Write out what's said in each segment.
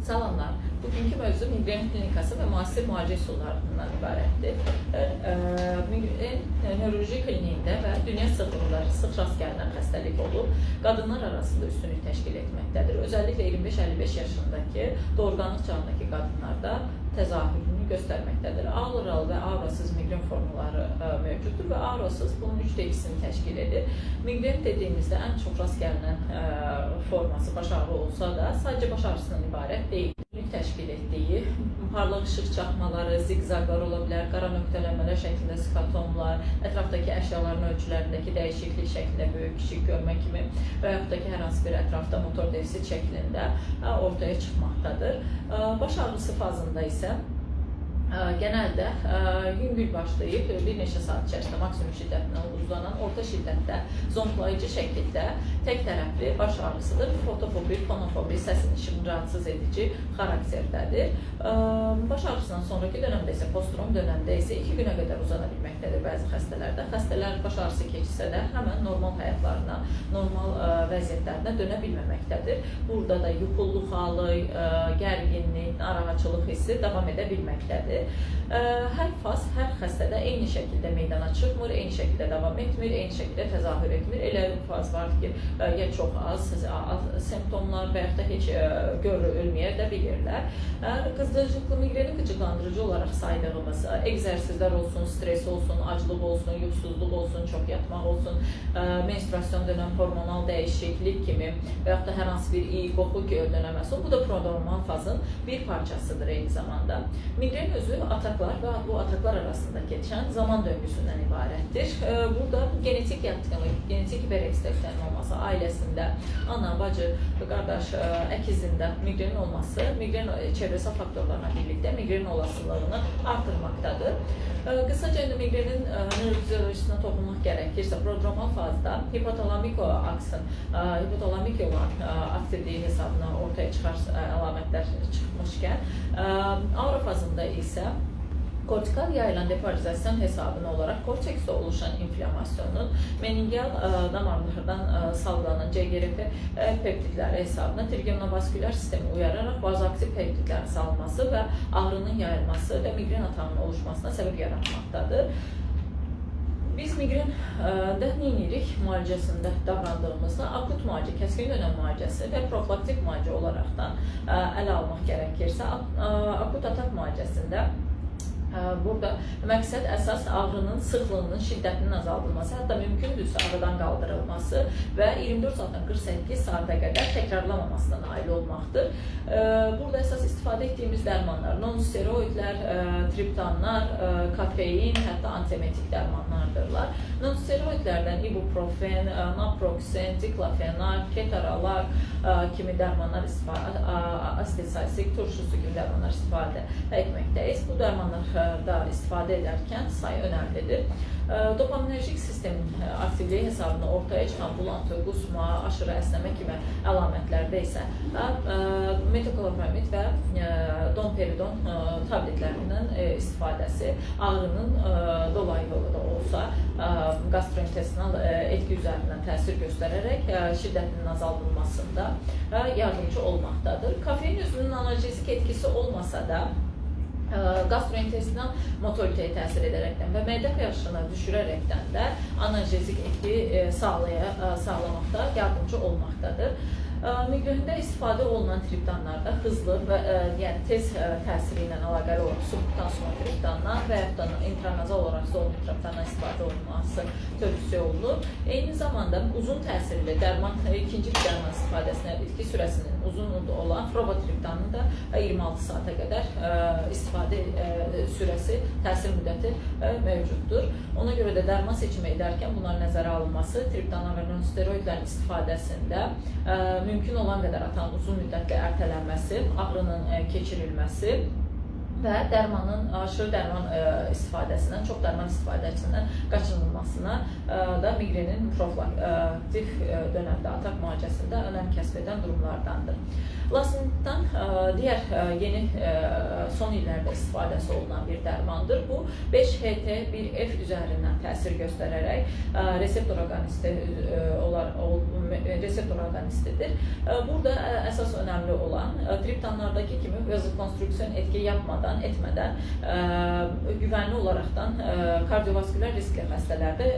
Salamlar. Bugünkü mövzu miqren klinikası və müasir müalicə üsullarından ibarətdir. Miqren nevroloji kliniyində və dünya sıxlığında sıx rast gəlinən xəstəlik olub, qadınlar arasında üstünlük təşkil etməkdədir. Özəlliklə 25-55 yaşındakı doğurğanlıq çağındakı qadınlarda təzahürünü göstərməkdədir. Auralı və aurasız miqren formaları mövcuddur və aurasız bunun 3də 2-sini təşkil edir. Miqren dediyimizdə ən çox rast gəlinən forması baş ağrı olsa da, sadəcə baş ağrısından ibarət deyil. Təşkil etdiyi parlaq işıq çaxmaları, ziqzaqlar ola bilər, qara nöqtələnmələr şəklində skatomlar, ətrafdakı əşyaların ölçülərindəki dəyişiklik şəklində böyük, kiçik görmə kimi və yaxud da ki, hər hansı bir ətrafda motor defisit şəklində ortaya çıxmaqdadır. Baş ağrısı fazında isə genəldə yüngül başlayıb bir neçə saat içərisində maksimum şiddətinə uzanan orta şiddətdə zonklayıcı şəkildə tək tərəfli baş ağrısıdır. Fotofobi, fonofobi, səsin işığın rahatsız edici xarakterdədir. Baş ağrısından sonraki dönəmdə isə, postdrom dönəmdə isə 2 günə qədər uzana bilməkdədir bəzi xəstələrdə. Xəstələr baş ağrısı keçsə də həmən normal həyatlarına, normal vəziyyətlərinə dönə bilməməkdədir. Burada da yuxulluq halı, gərginlik, narahatçılıq hissi davam edə bilməkdədir. Hər faz hər xəstədə eyni şəkildə meydana çıxmır, eyni şəkildə davam etmir, eyni şəkildə təzahür etmir. Elə faz var ki, ya çox az simptomlar və yaxud da heç görülməyə də bilirlər. Qızdırıcılıqlı miqreni qıcıqlandırıcı olaraq saydığımız egzersizlər olsun, stres olsun, aclıq olsun, yuxusuzluq olsun, çox yatmaq olsun, menstruasyon dönəm hormonal dəyişiklik kimi və yaxud da hər hansı bir iyi, qoxu dönəməsi, bu da prodromal fazın bir parçasıdır eyni zamanda. Miqren özü ataklar və bu ataklar arasında keçən zaman döngüsündən ibarətdir. Burada genetik yatkınlıq, genetik hiperekstensiyonun olması, ailəsində ana, bacı, qardaş, əkizində miqrenin olması, miqren çevrəsel faktorlarla birlikdə miqrenin olasılığını artırmaqdadır. Qısaca indi miqrenin nörofiziolojisinə toxunmaq gərəkirsə, prodromal fazda hipotalamik aksın, hipotalamik olan aktivliyi hesabına ortaya çıxar əlamətlər çıxmışkən, aura fazında isə kortikal yayılan depolarizasyon hesabına olaraq korteksdə oluşan inflamasyonun meningeal damarlardan salgılanan CGRP peptidləri hesabına trigeminovaskülər sistemi uyararaq vazoaktiv peptidlərin salınması və ağrının yayılması və miqren atağının oluşmasına səbəb yaratmaqdadır. Biz miqrendə nə edirik müalicəsində davrandığımızda akut müalicə, kəskin dönəm müalicəsi və profilaktik müalicə olaraqdan ələ almaq gərəkirsə, akut atak müalicəsində burada məqsəd əsas ağrının sıxlığının, şiddətinin azaldılması, hətta mümkündürsə aradan qaldırılması və 24 saatdan 48 saata qədər təkrarlamamasına nail olmaqdır. Burada əsas istifadə etdiyimiz dərmanlar non-steroidlər, triptanlar, kafein, hətta antiemetik dərmanlardırlar. Non-steroidlərdən ibuprofen, naproxen, diklofenak, ketorolak kimi dərmanlar istifadə, asetilsalisik turşusu kimi dərmanlar istifadə etməkdəyiz. Bu dərmanlar da istifadə edərkən say önəmlidir. Dopaminerjik sistemin aktivliyi hesabına ortaya çıxan bulantı, qusma, aşırı əsnəmə kimi əlamətlərdə isə metoklopramid və domperidon tabletlərindən istifadəsi ağrının dolayı yolu da olsa gastrointestinal etki üzərindən təsir göstərərək şiddətinin azaldılmasında yardımcı olmaqdadır. Kafein özünün analjezik etkisi olmasa da gastrointestinal motoriteye təsir edərəkdən və mədə pH-ını düşürərəkdən də analjezik etki sağlamaqda yardımcı olmaqdadır. Miqrende istifadə olunan triptanlarda hızlı və yəni tez təsiri ilə əlaqəli olaraq subkutan sumatriptandan və yaxud da intranazal olaraq zolmitriptandan istifadə olunması tövsiyə olunur. Eyni zamanda uzun təsirli dərman, ikinci dərman istifadəsinə bitki sürəsinin uzun olan frobotriptanın da 26 saata qədər istifadə sürəsi, təsir müddəti mövcuddur. Ona görə də dərman seçimi edərkən bunların nəzərə alınması, triptanlar və nonsteroidlərin istifadəsində mümkün olan qədər atağın uzun müddətli ertələnməsi, ağrının keçirilməsi Və dərmanın aşırı dərman istifadəsindən, çox dərman istifadəsindən qaçınılmasına da miqrenin profilaktik dönəmdə atak müalicəsində önəm kəsb edən durumlardandır. Lasintdan digər yeni son illərdə istifadəsi olunan bir dərmandır. Bu 5-HT1F üzərindən təsir göstərərək reseptor agonisti reseptor agonistidir. Burada əsas önəmli olan triptanlardakı kimi vazokonstriksiyon etki yapmadan, etmədən güvənli olaraqdan kardiovaskülər riskli xəstələrdə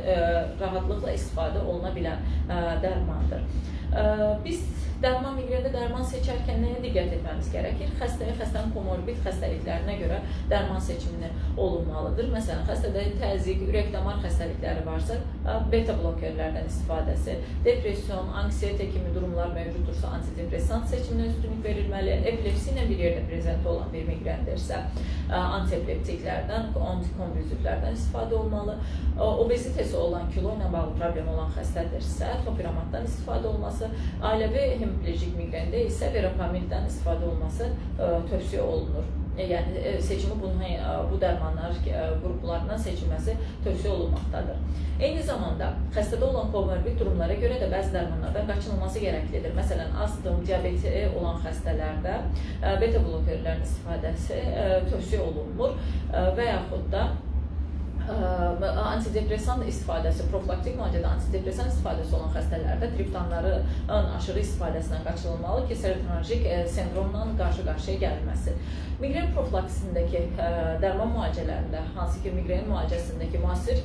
rahatlıqla istifadə oluna bilən dərmandır. Biz dərman miqrende dərman seçərkən nəyə diqqət etməmiz gərəkir? Xəstəyə, xəstənin komorbid xəstəliklərinə görə dərman seçimini olunmalıdır. Məsələn, xəstədə təzyiq, ürək-damar xəstəlikləri varsa, beta blokerlərdən istifadəsi, depresyon, anksiyete kimi durumlar mövcuddursa, antidepressant seçiminə üstünlük verilməli, epilepsi ilə bir yerdə prezent olan bir miqrendirsə, antiepileptiklərdən, antikonvülsivlərdən istifadə olmalı. Obezitesi olan, kilo ilə bağlı problem olan xəstədirsə, topiramatdan istifadə olması, ailəvi hemiplejik miqrende isə verapamildən istifadə olması tövsiyə olunur. Yəni seçimi bu dərmanlar qruplarından seçilməsi tövsiyə olunmaqdadır. Eyni zamanda xəstədə olan komorbid durumlara görə də bəzi dərmanlardan qaçınılması gərəklidir. Məsələn, astım, diabeti olan xəstələrdə beta blokerlərin istifadəsi tövsiyə olunmur və yaxud da antidepresan istifadəsi, profilaktik müalicədə antidepresan istifadəsi olan xəstələrdə triptanların aşırı istifadəsindən qaçınılmalı ki, serotonerjik sendromla qarşı-qarşıya gəlməsin. Miqren profilaksisindəki dərman müalicələrində, hansı ki miqren müalicəsindəki müasir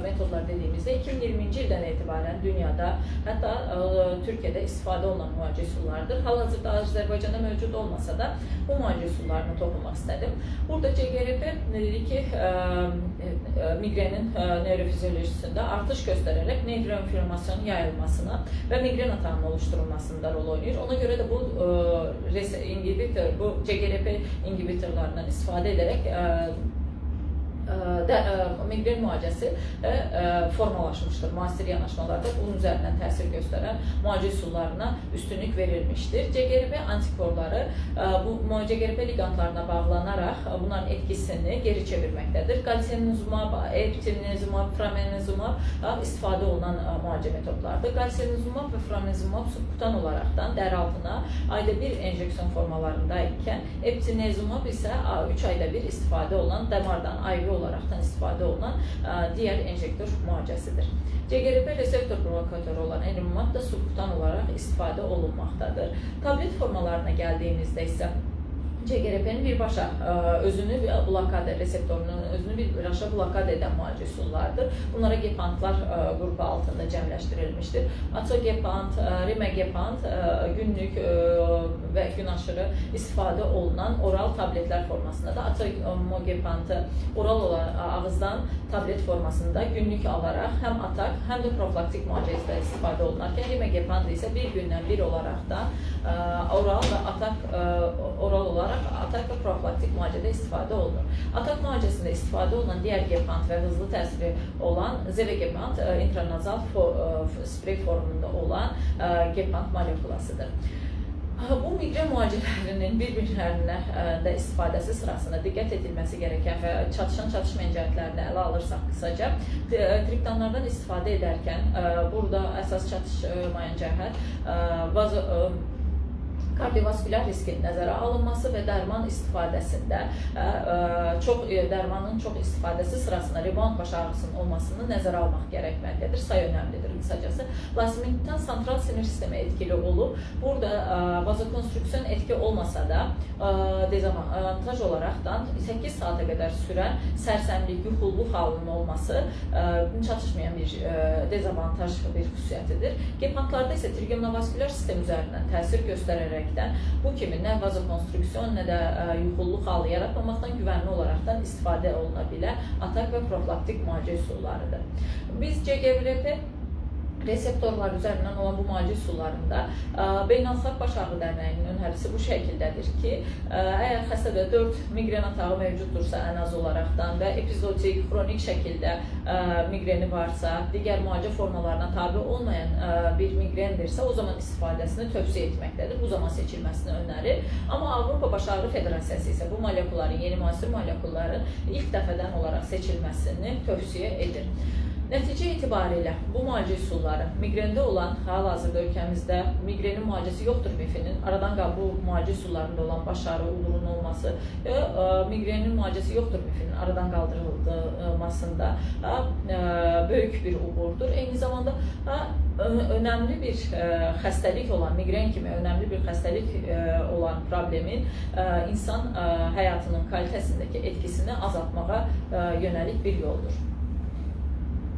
metodlar dediyimizdə 2020-ci ildən etibarən dünyada, hətta Türkiyədə istifadə olunan müalicə üsullarıdır. Hal-hazırda Azərbaycanda mövcud olmasa da bu müalicə üsullarını toxunmaq istədim. Burada CGRP dedik ki, miqrenin neyrofiziolojisində artış göstərərək neyroinflamasyonun yayılmasına və miqren atağının oluşturulmasında rol oynayır. Ona görə də bu inhibitor, bu CGRP inhibitorlarından istifadə edərək miqren müalicəsi formalaşmışdır. Müasir yanaşmalarda bunun üzərindən təsir göstərən müalicə üsullarına üstünlük verilmişdir. CGRP antikorları bu CGRP liqantlarına bağlanaraq bunların etkisini geri çevirməkdədir. Galsenizumab, eptinezumab, framenizumab istifadə olunan müalicə metodlarıdır. Galsenizumab və framenizumab subkutan olaraqdan dəri altına ayda bir enjeksiyon formalarında ikən, eptinezumab isə 3 ayda bir istifadə olunan damardan IV olaraqdan istifadə olunan digər enjektor müalicəsidir. CGRP reseptor provokatoru olan elimumab da subkutan olaraq istifadə olunmaqdadır. Tablet formalarına gəldiyimizdə isə CGRP-nin birbaşa özünü blokada reseptorunun özünü birbaşa blokada edən müalicə üsullarıdır. Bunlara gepantlar qrupu altında cəmləşdirilmişdir. Atogepant, rimegepant günlük və gün aşırı istifadə olunan oral tabletlər formasında da atogepantı oral olaraq ağızdan tablet formasında günlük alaraq həm atak, həm də profilaktik müalicədə istifadə olunarkən rimegepant isə bir gündən bir olaraq da oral və atak oral olaraq atak və profilaktik müalicədə istifadə olunur. Atak müalicəsində istifadə olunan digər gepant və hızlı təsiri olan zevegepant intranazal sprey formunda olan gepant molekulasıdır. Bu miqren müalicələrinin bir-birlərinə də istifadəsi sırasında diqqət edilməsi gerəkən və çatışan-çatışmayan cəhətlərini ələ alırsaq qısaca, triptanlardan istifadə edərkən burada əsas çatışmayan cəhət kardiovaskülər riskin nəzərə alınması və dərman istifadəsində dərmanın çox istifadəsi sırasında rebound baş ağrısının olmasını nəzərə almaq gərəkməkdədir. Say önəmlidir qısacası. Lasimitan santral sinir sistemi etkili olub. Burada vazokonstriksiyon etki olmasa da dezavantaj olaraqdan 8 saata qədər sürən sərsəmlik, yuxulluq halının olması çatışmayan bir dezavantaj bir xüsusiyyətidir. Gepantlarda isə trigeminovaskülər sistem üzərindən təsir göstərərək bu kimi nə vazokonstriksiyon, nə də yuxulluq halı yaratmamaqdan güvənli olaraqdan istifadə oluna bilən atak və profilaktik müalicə üsullarıdır. Biz CGRP Reseptorlar üzərindən olan bu müalicə üsullarında Beynəlxalq Baş Ağrı Dərnəyinin önerisi bu şəkildədir ki, əgər xəstədə 4 miqren atağı mövcuddursa ən az olaraqdan və epizodik, xronik şəkildə miqreni varsa, digər müalicə formalarına tabe olmayan bir miqrendirsə, o zaman istifadəsini tövsiyə etməkdədir. Bu zaman seçilməsini önərir. Amma Avropa Baş Ağrı Federasiyası isə bu molekulların, yeni müasir molekulların ilk dəfədən olaraq seçilməsini tövsiyə edir. Nəticə itibarilə bu müalicə üsulları miqrende olan, hal-hazırda ölkəmizdə miqrenin müalicəsi yoxdur mifinin, aradan bu müalicə üsullarında olan baş ağrı, uğurun olması, miqrenin müalicəsi yoxdur mifinin aradan qaldırılmasında böyük bir uğurdur. Eyni zamanda önəmli bir xəstəlik olan, miqren kimi önəmli bir xəstəlik olan problemin insan həyatının kalitəsindəki etkisini azaltmağa yönəlik bir yoldur.